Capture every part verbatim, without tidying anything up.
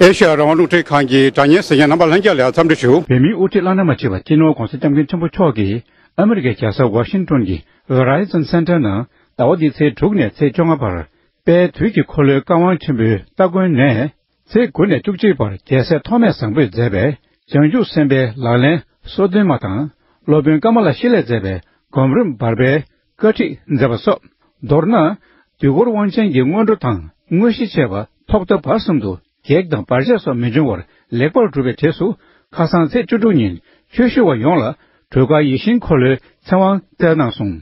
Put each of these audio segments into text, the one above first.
ཨེ་ཤ་ཡ་རང་དབང་རླུང་འཕྲིན་ཁང་གི་སྒྲ་བརྙན་གཟིགས་མཁན་རྣམ་པ་ལྷན་རྒྱས་ལ་འཚམས་འདྲི་ཞུ། བོད་མིའི་དབུ་ཁྲིད་བླ་ན་མ་མཆིས་པ་སྤྱི་ནོར་༧གོང་ས་༧སྐྱབས་མགོན་ཆེན་པོ་མཆོག་གིས་ཨ་མི་རི་ཀའི་རྒྱལ་ས་ཝ་ཤིང་ཏོན་གྱི་Verizon Center་ནང་ཟླ་བ་འདིའི་ཚེས་དྲུག་ནས་ཚེས་བཅོ་ལྔ་བར་དཔལ་དུས་ཀྱི་འཁོར་ལོའི་བཀའ་དབང་ཆེན་པོའི་སྟ་གོན་ནས། ཚེས་དགུ་ནས་བཅུ་གཅིག་བར་རྒྱལ་སྲས་ཐོགས་མེད་བཟང་པོས་མཛད་པའི་བྱང་ཆུབ་སེམས་དཔའི་ལག་ལེན་སོ་བདུན་མ་དང་། སློབ་དཔོན་ཀ་མ་ལ་ཤཱི་ལས་མཛད་པའི་སྒོམ་རིམ་བར་པའི་བཀའ་ཁྲིད་མཛད་པ་སོགས། མདོར་ན། དུས་འཁོར་དབང་ཆེན་གྱི་སྔོན་འགྲོ་དང་དངོས་གཞི་བཅས་པ་ཐོག་མཐའ་བར་གསུམ་དུ་གེགས་དང་བར་ཆད་སོགས་མི་འབྱུང་བར་ལེགས་པར་གྲུབ་པའི་རྗེས་སུ། ཁ་སང་ཚེས་བཅུ་དྲུག་ཉིན་ཆོས་ཞུ་བ་ཡོངས་ལ་གྲོལ་དཀར་ཡིད་བཞིན་འཁོར་ལོའི་ཚེ་དབང་སྩལ་གནང་སོང་།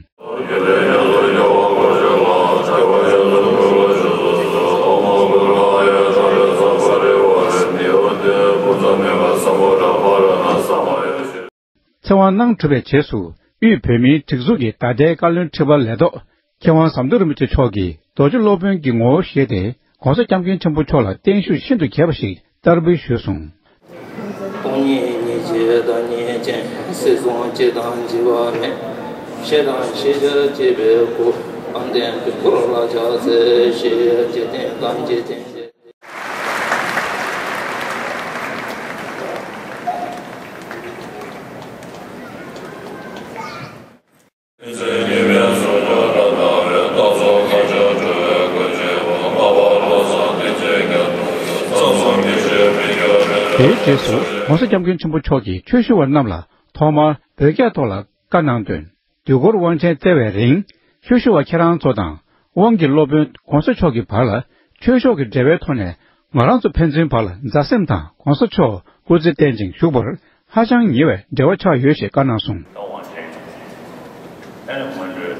ཚེ་དབང་གནང་གྲུབ་པའི་རྗེས་སུ། དབུས་བོད་མིའི་སྒྲིག་འཛུགས་ཀྱི་ད་ལྟའི་བཀའ་བློན་ཁྲི་པ་ལས་ཐོག་མཁས་དབང་ཟམ་གདོང་རིན་པོ་ཆེ་མཆོག་གིས་རྡོ་རྗེ་སློབ་དཔོན་གྱི་ངོ་བོ་བཞེས་ཏེ། ྋགོང་ས་ྋསྐྱབས་མགོན་ཆེན་པོ་མཆོག་ལ་བརྟན་བཞུགས་ཤིན་ཏུ་རྒྱས་པ་ཞིག་བསྟར་འབུལ་ཞུས་སོང་། སྟོང་ཉིད་སྙིང་རྗེ་བདག་ཉིད་ཅན། སྲིད་གསུམ་གཅིག་དང་འཇིག་པ་མེད། ཤེས་དང་ཤེས་བྱ་སྐྱེད་པའི་སྐུ། དཔལ་ལྡན་དུས་འཁོར་ལ་ཕྱག་འཚལ་ཞིང་། འཇིག་རྟེན་ཐམས་ཅད་དེང་འདིར། དེའི་རྗེས་སུ་༧གོང་ས་༧སྐྱབས་མགོན་ཆེན་པོ་མཆོག་གིས་ཆོས་ཞུ་བ་རྣམས་ལ་ཐོག་མར་བོད་སྐད་ཐོག་ལ་བཀའ་གནང་དོན། དུས་འཁོར་དབང་ཆེན་བསྩལ་བའི་རིང་། ཆོས་ཞུ་བ་ཁྱེད་རང་ཚོ་དང་དབང་གི་སློབ་དཔོན་༧གོང་ས་མཆོག་གི་བར་ལ་ཆོས་ཕྱོགས་ཀྱི་འབྲེལ་བའི་ཐོག་ནས། ང་རང་ཚོ་ཕན་ཚུན་བར་ལ་མཛའ་སེམས་དང་༧གོང་ས་མཆོག་སྐུ་ཚེ་བརྟན་ཅིང་བཞུགས་པར་ཧ་ཅང་ཉེ་བའི་འབྲེལ་བ་ཆགས་ཡོད་ཞེས་བཀའ་གནང་སོང་། དབང་ཆེན། ཨ་ནི་སྔོན་འགྲོའི་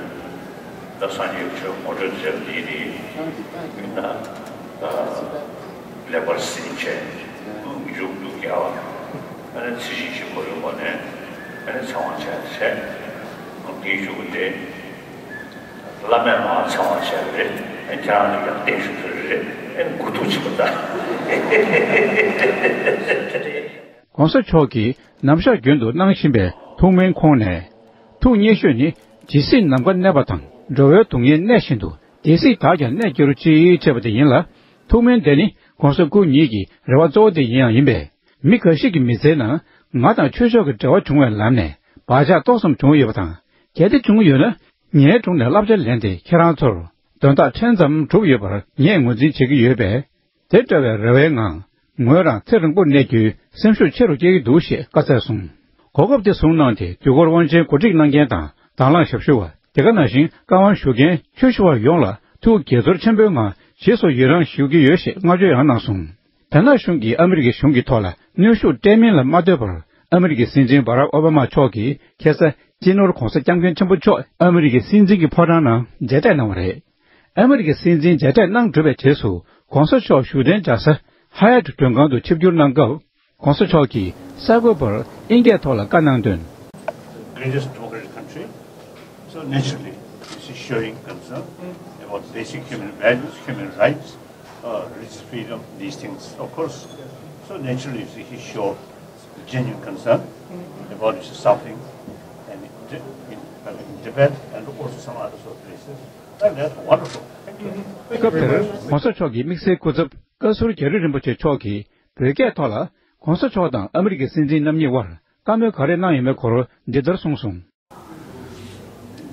ད་སངས་རྒྱས་ཆོས་ངོ་སྤྲོད་མཛད་པ་དེ་ནི་ད་ལེགས་པར་ཟིན་བྱས། མཇུག་ཏུ་རྒྱལ་བ་ཨ་ནི་ཚེ་གཞི་ཆེན་པོ་ཡོད་པ་ནས་ཨ་ནི་ཚེ་དབང་ཆེན་བྱས། དེའི་མཇུག་དེ། བླ་མས་མར་ཚང་བ་བྱས་པ་རེད། ཨེ་ཁྱེད་རང་ཚོ་ཡང་བརྟན་བཞུགས་ཕུལ་རེད། ཨེ་མགོ་ཐུག་ཆེན་པོ་ད། ྋགོང་ས་མཆོག་གིས་ནམ་ཞག་རྒྱུན་དུ་གནང་བཞིན་པའི་ཐུགས་སྨོན་ཁོངས་ནས། ཐུགས་མཉེས་ཤོས་ནི། ཇི་སྲིད་ནམ་མཁའ་གནས་པ་དང་། འགྲོ་བའི་སྡུག་བསྔལ་གནས་བཞིན་དུ། དེ་སྲིད་བདག་ཀྱང་གནས་གྱུར་ཅིག་ཅེས་པ་དེ་ཡིན་ལ། ཐུགས་སྨོན་དེ་ནི་༧གོང་ས་སྐུ་ཉིད་ཀྱི་རེ་བ་གཙོ་བོ་དེ་ཡིན་ཡང་ཡིན་པས། མི་འགའ་ཞིག་གི་མི་ཚེའི་ནང་ང་དང་ཆོས་ཕྱོགས་ཀྱི་འབྲེལ་བ་བྱུང་བའི་ལམ་ནས་བག་ཆགས་ཏོག་ཙམ་བྱུང་ཡོད་པ་དང་། གལ་ཏེ་བྱུང་ཡོད་ན། ངའི་དྲུང་ནས་བསླབ་བྱ་ལེན་ཏེ་ཁྱེད་རང་ཚོར་དོན་དག་ཕྲན་ཙམ་གྲུབ་ཡོད་པར་ངས་ངོས་འཛིན་བྱེད་ཀྱི་ཡོད་པས། དེ་འདྲ་བའི་རེ་བའི་ངང་ངོས་རང་ཚེ་རིང་པོར་གནས་རྒྱུའི་སེམས་ཤུགས་ཆེ་རུ་སྐྱེ་གི་འདུག་ཞེས་བཀའ་སྩལ་སོང་། གོ་སྐབས་དེ་བཟུང་གནང་སྟེ་དུས་འཁོར་དབང་ཆེན་གོ་སྒྲིག་གནང་མཁན་དང་། དང་བླངས་ཞབས་ཞུ་བ། དེ་ག་ནང་བཞིན་བཀའ་དབང་ཞུ་མཁན་ཆོས་ཞུ་བ་ཡོངས་ལ་ཐུགས་དགྱེས་ཚོར་ཆེན་པོའི་ངང་རྗེས་སུ་ཡི་རང་ཞུ་གི་ཡོད་ཞེས་བསྔགས་བརྗོད་ཡང་གནང་སོང་། དེ་ན་གཞུང་གིས་ཨ་མི་རི་ཀའི་གཞུང་གི་ཐོག་ལ་གནོན་ཤུགས་སྤྲད་མིན་ལ་མ་ལྟོས་པར། ཨ་མི་རི་ཀའི་སྲིད་འཛིན་བྷ་རག་ཨོ་བྷ་མ་མཆོག་གིས་ཁ་སང་སྤྱི་ནོར་༧གོང་ས་༧སྐྱབས་མགོན་ཆེན་པོ་མཆོག་ཨ་མི་རི་ཀའི་སྲིད་འཛིན་གྱི་ཕོ་བྲང་ནང་མཇལ་འཕྲད་གནང་བ་རེད། ཨ་མི་རི་ཀའི་སྲིད་འཛིན་མཇལ་འཕྲད་གནང་གྲུབ་པའི་རྗེས་སུ། ྋགོང་ས་མཆོག་བཞུགས་གདན་འཇགས་ས་ཧ་ཡ་ཊི་མགྲོན་ཁང་དུ་ཆིབས་བསྒྱུར་གནང་སྐབས། ྋགོང་ས་མཆོག་གིས་གསར་འགོད་པར་དབྱིན་སྐད་ཐོག་ལ་བཀའ་གནང་དོན། Greatest democratic country. So naturally, this is showing concern about basic human values, human rights, uh, religious freedom, these things, of course. So naturally, you see, he showed genuine concern about this suffering and in, in, in Tibet and also some other sort of places. And that's wonderful. Thank you. སྐབས་དེར་༧གོང་ས་མཆོག་གི་དམིགས་བསལ་སྐུ་ཚབ་བཀའ་ཟུར་རྒྱ་རི་རིན་པོ་ཆེ་མཆོག་གིས་བོད་སྐད་ཐོག་ལ་༧གོང་ས་མཆོག་དང་ཨ་མི་རི་ཀའི་སྲིད་འཛིན་རྣམ་གཉིས་དབར་བཀའ་མོལ་ག་རེ་གནང་ཡོད་མེད་སྐོར་འདི་ལྟར་གསུངས་སོང་།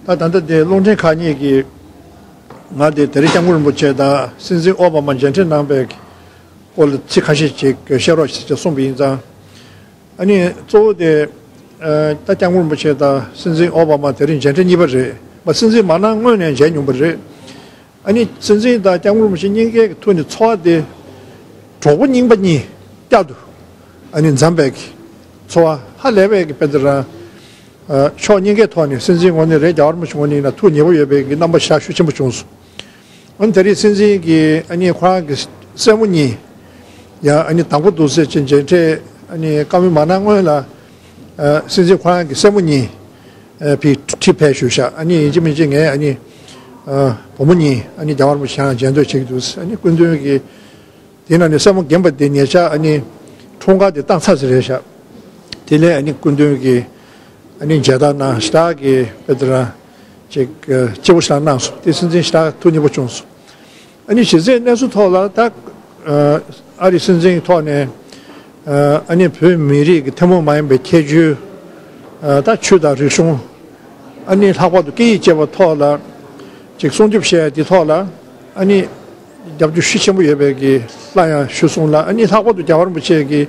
ད་ད་ལྟ་དེ་རླུང་འཕྲིན་ཁག་གཉིས་ཀྱིས་ང་དེ་དེ་རིང་སྐྱབས་མགོན་རིན་པོ་ཆེ་དང་སྲིད་འཛིན་ཨོ་བྷ་མ་མཇལ་འཕྲད་གནང་པའི་སྐོར་ལ་ཚིག་ཁ་ཤས་ཅིག་བཤད་རོགས་ཞེས་གསུངས་པ་ཡིན་ཙང་། ཨ་ནི་གཙོ་བོ་དེ་ད་སྐྱབས་མགོན་རིན་པོ་ཆེ་དང་སྲིད་འཛིན་ཨོ་བྷ་མ་དེ་རིང་མཇལ་འཕྲད་གཉིས་པ་རེད། མ་སྲིད་འཛིན་མ་གནང་སྔོན་ནས་མཇལ་མྱོང་པ་རེད། ཨ་ནི་སྲིད་འཛིན་དང་སྐྱབས་མགོན་རིན་པོ་ཆེ་གཉིས་ཀའི་ཐུགས་ནས་ཚོར་བ་དེ། གྲོགས་པོ་རྙིང་པ་གཉིས་བསྐྱར་དུ་ཨ་ནི་འཛོམས་པའི་ཚོར་བ་ཧ་ལས་པའི་དཔེ་དེ་རང་། ཕྱོགས་གཉིས་ཀའི་ཐོག་ནས་སྲིད་འཛིན་ངོས་ནས་རེད། རྒྱལ་བ་རིན་པོ་ཆེ་ངོས་ནས་ཡིན་ན་ཐུགས་མཉེས་པོ་ཡོད་པའི་གི་རྣམ་པ་ཤ་ཤུགས་ཆེན་པོ་བྱུང་སོང་། ཨ་ནི་དེ་རིང་སྲིད་འཛིན་གྱིས་ཨ་ནི་ཁོ་རང་གི་སྲས་མོ་གཉིས་ཡང་ཨ་ནི་དང་པོ་འདུག་སེ་ཅིག་མཇལ་འཕྲད་ཨ་ནི་བཀའ་མོལ་མ་གནང་སྔོན་ལ། སྲིད་འཛིན་ཁོ་རང་གི་སྲས་མོ་གཉིས་ཕྱིར་ཕེབས་ཞུས་ཤག་ཨ་ནི་ཡིན་གཅིག་མིན་གཅིག་ངས་ཨ་ནི་བུ་མོ་གཉིས་ཨ་ནི་རྒྱལ་བ་རིན་པོ་ཆེ་ཡང་མཇལ་འདོད་བྱེད་ཀྱི་འདུག་ཨ་ནི་སྐུ་མདུན་གྱིས་དེ་ན་ནི་སྲས་མོ་རྒན་པ་དེ་ཉེ་ཆར་ཨ་ནི་འཁྲུངས་སྐར་དེ་བཏང་ཚར་ཟིན་རེད་ཤག་དེ་ལས་ཨ་ནི་སྐུ་མདུན་གྱིས་ཨ་ནི་མཇལ་དར་གནང་ཞེ་དྲག་གི་དཔེ་དེ་རང་ཅིག་སྐྱིད་པོ་ཞེ་དྲག་གནང་སོང་། དེ་སྲིད་འཛིན་ཞེ་དྲག་ཐུགས་མཉེས་པོ་བྱུང་སོང་། ཨ་ནི་གཞི་རྩའི་གནས་ཚུལ་ཐོག་ལ་ད། ཨ་རིའི་སྲིད་འཛིན་ཐོག་ནས་ཨ་ནི་བོད་མི་རིགས་ཀྱི་ཐུན་མོང་མ་ཡིན་པའི་ཁྱད་ཆོས། ད་ཆོས་དང་རིག་གཞུང་། ཨ་ནི་ལྷག་པར་དུ་སྐད་ཡིག་བཅས་པ་ཐོག་ལ་ཅིག་སྲུང་སྐྱོབ་བྱས་དེ་ཐོག་ལ་ཨ་ནི་རྒྱབ་སྐྱོར་ཤུགས་ཆེན་པོ་ཡོད་པའི་གི་སླར་ཡང་ཞུ་གསུངས་ལ། ཨ་ནི་ལྷག་པར་དུ་རྒྱལ་བ་རིན་པོ་ཆེ་གི་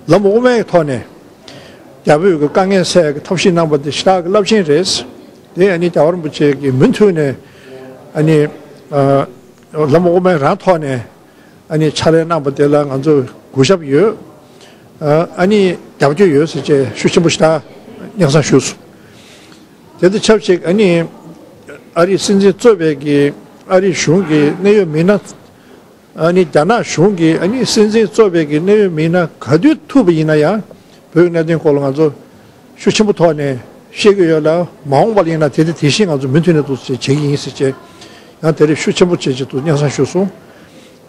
ལམ་དབུ་མའི་ཐོག་ནས་རྒྱ་བོད་ཀྱི་དཀའ་ངལ་སེལ་གྱི་ཐབས་ཤེས་གནང་པ་དེ་ཞེ་དྲག་གི་རླབས་ཆེན་རེད། དེ་ཨ་ནི་རྒྱལ་བ་རིན་པོ་ཆེ་གིས་མུ་མཐུད་ནས་ཨ་ནི་ལམ་དབུ་མའི་རང་ཐོག་ནས་ཨ་ནི་ཕྱག་ལས་གནང་པ་དེ་ལ་ང་ཚོ་གུས་ཞབས་ཡོད། ཨ་ནི་རྒྱབ་སྐྱོར་ཡོད་ཟེར་བྱས་ཤུགས་ཆེན་པོ་ཞེ་དྲག་སྙན་སེང་ཞུས་སོང་། དེ་དང་ཆབས་ཅིག་ཨ་ནི་ཨ་རིའི་སྲིད་འཛིན་གཙོས་པའི་གི་ཨ་རིའི་གཞུང་གི་གནད་ཡོད་མི་སྣ། ཨ་ནི་རྒྱ་ནག་གཞུང་གིས་ཨ་ནི་སྲིད་འཛིན་གཙོས་པའི་གི་གནད་ཡོད་མི་སྣ་ག་དུས་ཐུག་པ་ཡིན་ན་ཡང་བོད་ཀྱི་གནད་དོན་སྐོར་ལ་ང་ཚོ་ཤུགས་ཆེན་པོ་ཐོག་ནས་བཤད་ཀྱི་ཡོད་ལ། མ་འོངས་པ་ལ་ཡིན་ན་དེ་དེ་དེ་བཞིན་ང་ཚོ་མུ་མཐུད་ནས་འདུག་སེ་བྱེད་ཀྱི་ཡིན་ཟེར་བྱས་ཡང་དེ་རིགས་ཤུགས་ཆེན་པོ་བྱེད་ཀྱི་འདུག་སྙན་སེང་ཞུས་སོང་།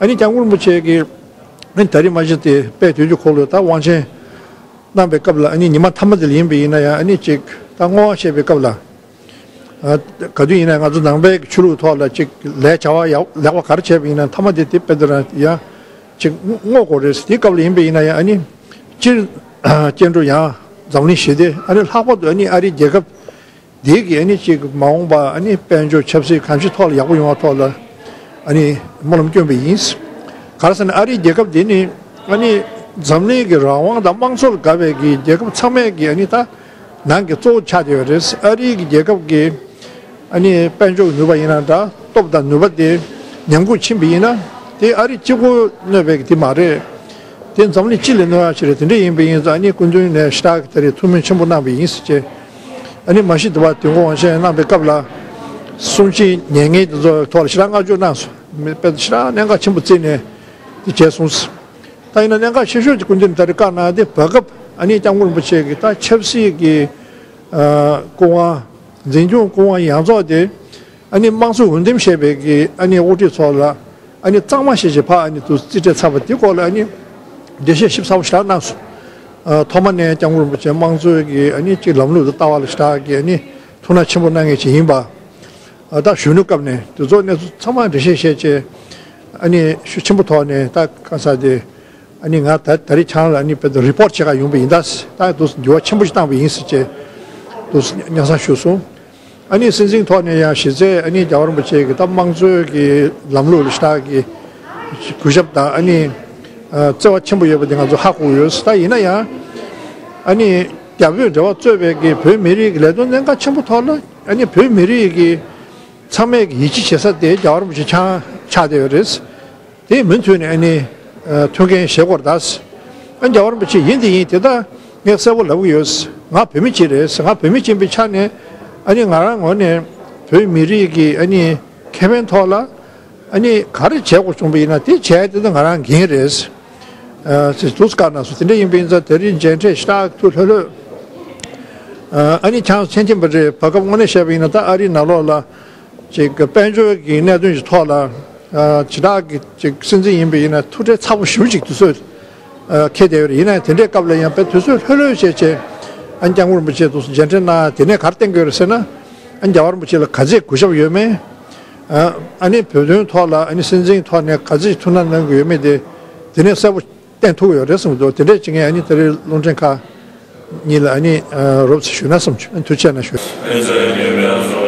ཨ་ནི་སྐྱབས་མགོན་རིན་པོ་ཆེ་གིས་ཨ་ནི་ད་རེས་མ་གཞི་དེ་དཔལ་དུས་ཀྱི་འཁོར་ལོ་ད་དབང་ཆེན་གནང་པའི་སྐབས་ལ་ཨ་ནི་ཉི་མ་མཐའ་མ་དེ་ལ་ཡིན་པ་ཡིན་ན་ཡང་ཨ་ནི་ཅིག་ད་བསྔོ་བ་བྱེད་པའི་སྐབས་ལ། ཨ་ག་དུས་ཡིན་ན་ང་ཚོ་ནང་པའི་ཆོས་ལུགས་ཐོག་ལ་ཅིག་ལས་བྱ་བ་ཡག་ལེགས་པ་ག་རེ་བྱས་པ་ཡིན་ན་མཐའ་མ་དེ་དེ་དཔེ་དེ་རང་ཡང་ཅིག་བསྔོ་དགོས་རེད། དེའི་སྐབས་ལ་ཡིན་པ་ཡིན་ན་ཡང་ཨ་ནི་སྤྱིར་སྐྱེ་འགྲོ་ཡང་འཛམ་གླིང་ཞི་བདེ། ཨ་ནི་ལྷག་པར་དུ་ཨ་ནི་ཨ་རིའི་རྒྱལ་ཁབ་འདི་གི་ཨ་ནི་ཅིག་མ་འོངས་པ་ཨ་ནི་དཔལ་འབྱོར་ཆབ་སྲིད་གང་ཅིའི་ཐོག་ལ་ཡག་པོ་ཡོང་བ་ཐོག་ལ་ཨ་ནི་སྨོན་ལམ་བསྐྱོན་པ་ཡིན། ག་རེ་ཟེར་ན་ཨ་རིའི་རྒྱལ་ཁབ་འདི་ནི་ཨ་ནི་འཛམ་གླིང་གི་རང་དབང་དང་དམངས་གཙོ་ལ་དགའ་བའི་གི་རྒྱལ་ཁབ་ཚང་མས་གི་ཨ་ནི་ད་ནང་གི་གཙོ་བོ་ཆགས་བསྡད་ཡོད་རེད། ཨ་རིའི་གི་རྒྱལ་ཁབ་ཀྱི་ཨ་ནི་དཔལ་འབྱོར་ནུས་པ་ཡིན་ན་འདྲ། སྟོབས་དང་ནུས་པ་དེ་ཉམས་རྒུད་ཕྱིན་པ་ཡིན་ན་དེ་ཨ་རི་གཅིག་པོ་གནོད་པའི་གི་དེ་མ་རེད། དེ་འཛམ་གླིང་སྤྱི་ལ་གནོད་ཡ་ཞིག་རེད། དེ་འདྲ་ཡིན་པ་ཡིན་ཙང་ཨ་ནི་སྐུ་མདུན་ནས་ཞེ་དྲག་གི་དེ་རེད། ཐུགས་སྨོན་ཆེན་པོ་གནང་པ་ཡིན་ཟེར་བྱས། ཨ་ནི་མ་གཞི་དུ་བ་དུས་འཁོར་དབང་ཆེན་གནང་པའི་སྐབས་ལ་གསུང་ཆོས་ཉན་མཁན་དེ་ཚོའི་ཐོག་ལ་ཞེ་དྲག་བསྔགས་བརྗོད་གནང་སོང་། མི་དཔེ་ཞེ་དྲག་གནད་འགག་ཆེན་པོ་བརྩིས་ནས་དེ་བྱས་སོང་། ད་ཡིན་ན་གནད་འགག་ཆེ་ཤོས་ཀྱི་སྐུ་མདུན་ད་རེས་བཀའ་གནང་དེ་བར་སྐབས་ཨ་ནི་སྐྱབས་མགོན་རིན་པོ་ཆེ་གི་ད་ཆབ་སྲིད་ཀྱི་ཨ་སྐུ་དབང་འཛིན་སྐྱོང་སྐུ་དབང་ཡང་རྫོགས་དེ་ཨ་ནི་དམངས་གཙོ་འོས་འདེམས་བྱས་པའི་གི་ཨ་ནི་དབུ་ཁྲིད་ཚོ་ལ་ཨ་ནི་གཙང་མ་བྱས་བྱས་ཕར་ཨ་ནི་དུ་རྩིས་སྤྲད་ཚར་བ་དེ་སྐོར་ལ་ཨ་ནི་འགྲེལ་བཤད་ཞིབ་ཚགས་པོ་ཞེ་དྲག་གནང་སོང་། ཨ་ཐོག་མ་ནས་སྐྱབས་མགོན་རིན་པོ་ཆེ་དམངས་གཙོའི་གི་ཨ་ནི་གཅིག་ལམ་ལུགས་དང་ལྟ་བ་ལ་ཞེ་དྲག་གི་ཨ་ནི་ཐུགས་སྣང་ཆེན་པོ་གནང་མཁན་ཅིག་ཡིན་པ། ཨ་ད་གཞོན་ནུ་སྐབས་ནས་དེ་ཚོ་གནས་ཚུལ་ཚང་མ་འགྲེལ་བཤད་བྱས་བྱས་ཨ་ནི་ཤུགས་ཆེན་པོ་ཐོག་ནས་ད་གང་ཟག་དེ་ཨ་ནི་ང་ད་ད་རེས་ཆང་ལ་ཨ་ནི་དཔེ་ད་རི་པོར་ཊི་བྱེད་ག་ཡོང་པ་ཡིན། ད་ད་དུ་འགྱུར་བ་ཆེན་པོ་ཞིག་བཏང་པ་ཡིན་ཟེར་བྱས་དུ་སྙན་སེང་ཞུས་སོང་། ཨ་ནི་སྲིད་འཛིན་ཐོག་ནས་ཡང་གཞི་རྩའི་ཨ་ནི་རྒྱལ་བ་རིན་པོ་ཆེ་གི་ད་དམངས་གཙོའི་གི་ལམ་ལུགས་ལ་ཞེ་དྲག་གི་གུས་ཞབས་དང་ཨ་ནི་ཨ་བརྩེ་བ་ཆེན་པོ་ཡོད་པ་དེ་ང་ཚོ་ཧ་གོ་ཡོད། ད་ཡིན་ན་ཡང་ཨ་ནི་རྒྱ་བོད་འབྲེལ་བ་གཙོས་པའི་གི་བོད་མི་རིགས་ཀྱི་ལས་དོན་གནད་འགག་ཆེན་པོ་ཐོག་ལ་ཨ་ནི་བོད་མི་རིགས་ཀྱི་ཚང་མས་ཀྱི་ཡིད་ཆེས་བྱེད་ས་དེ་རྒྱལ་བ་རིན་པོ་ཆེ་ཆགས་ཆགས་བསྡད་ཡོད་རེད། དེ་མུ་མཐུད་ནས་ཨ་ནི་ཨ་མཐུན་རྐྱེན་བཞེས་དགོས་རེད་ད། ཨ་རྒྱལ་བ་རིན་པོ་ཆེ་ཡིན་དེ་ཡིན་དེ་ད་ངས་གསལ་པོ་ལབ་ཀྱི་ཡོད། ང་བོད་མི་གཅིག་རེད། ང་བོད་མི་གཅིག་ཡིན་པའི་ཆ་ནས་ཨ་ནི་ང་རང་ངོས་ནས་བོད་མི་རིགས་ཀྱི་ཨ་ནི་ཁེ་ཕན་ཐོག་ལ་ཨ་ནི་ག་རེ་བྱེད་དགོས་བྱུང་བ་ཡིན་ན་དེ་བྱས་དེ་ད་ང་རང་འགན་རེད། ཨ་ཅེས་དུས་བཀའ་གནང་སོང་། དེ་འདྲ་ཡིན་པ་ཡིན་ཙང་དེ་རིང་མཇལ་འཕྲད་ཞེ་དྲག་ཐུགས་ལྷོད་ལྷོད། ཨ་ནི་ཆང་མཆན་འཐེན་པ་རེད། བར་སྐབས་དངོས་གནས་བཤད་པ་ཡིན་ན་ད་ཨ་རིའི་ནང་ལོགས་ལ་ཅིག་དཔལ་འབྱོར་གྱི་གནད་དོན་གྱི་ཐོག་ལ་ཨ་ཇི་ལྟར་གྱི་ཅིག་སྲིད་འཛིན་ཡིན་པ་ཡིན་ན་ཐུགས་ཁྲལ་ཚ་པོ་ཞེ་པོ་ཅིག་དུས་ཚོད་ཨ་འཁེལ་བསྡད་ཡོད་རེད། ཡིན་ན་ཡང་དེ་འདྲའི་སྐབས་ལ་ཡང་དཔེ་དུས་ཚོད་ལྷོད་ལྷོད་བྱས་བྱས་ཨ་ནི་སྐྱབས་མགོན་རིན་པོ་ཆེ་དུས་སུ་མཇལ་འཕྲད་གནང་། དེ་ནས་ག་རེ་བསྟན་གྱི་ཡོད་རེད་ཟེར་ན། ཨ་ནི་རྒྱལ་བ་རིན་པོ་ཆེ་ལ་ག་ཚད་གུས་ཞབས་ཡོད་མེད། ཨ་ནི་བོད་དོན་ཐོག་ལ་ཨ་ནི་སྲིད་འཛིན་ཐོག་ནས་ག་ཚད་ཐུགས་སྣང་གནང་གི་ཡོད་མེད་དེ་དེ་ནས་གསལ་པོ་བསྟན་ཐུབ་ཀྱི་ཡོད་རེད་གསུངས་འདུག་དེ་འདྲས་བྱེད་མཁན་ཨ་ནི་ད་རེས་རླུང་འཕྲིན་ཁག་གཉིས་ལ་ཨ་ནི་རོབ་ཙམ་ཞུས་ན་བསམ་བྱུང་། ཨ་ནི་ཐུགས་རྗེ་ཆེ་གནང་ཞུ།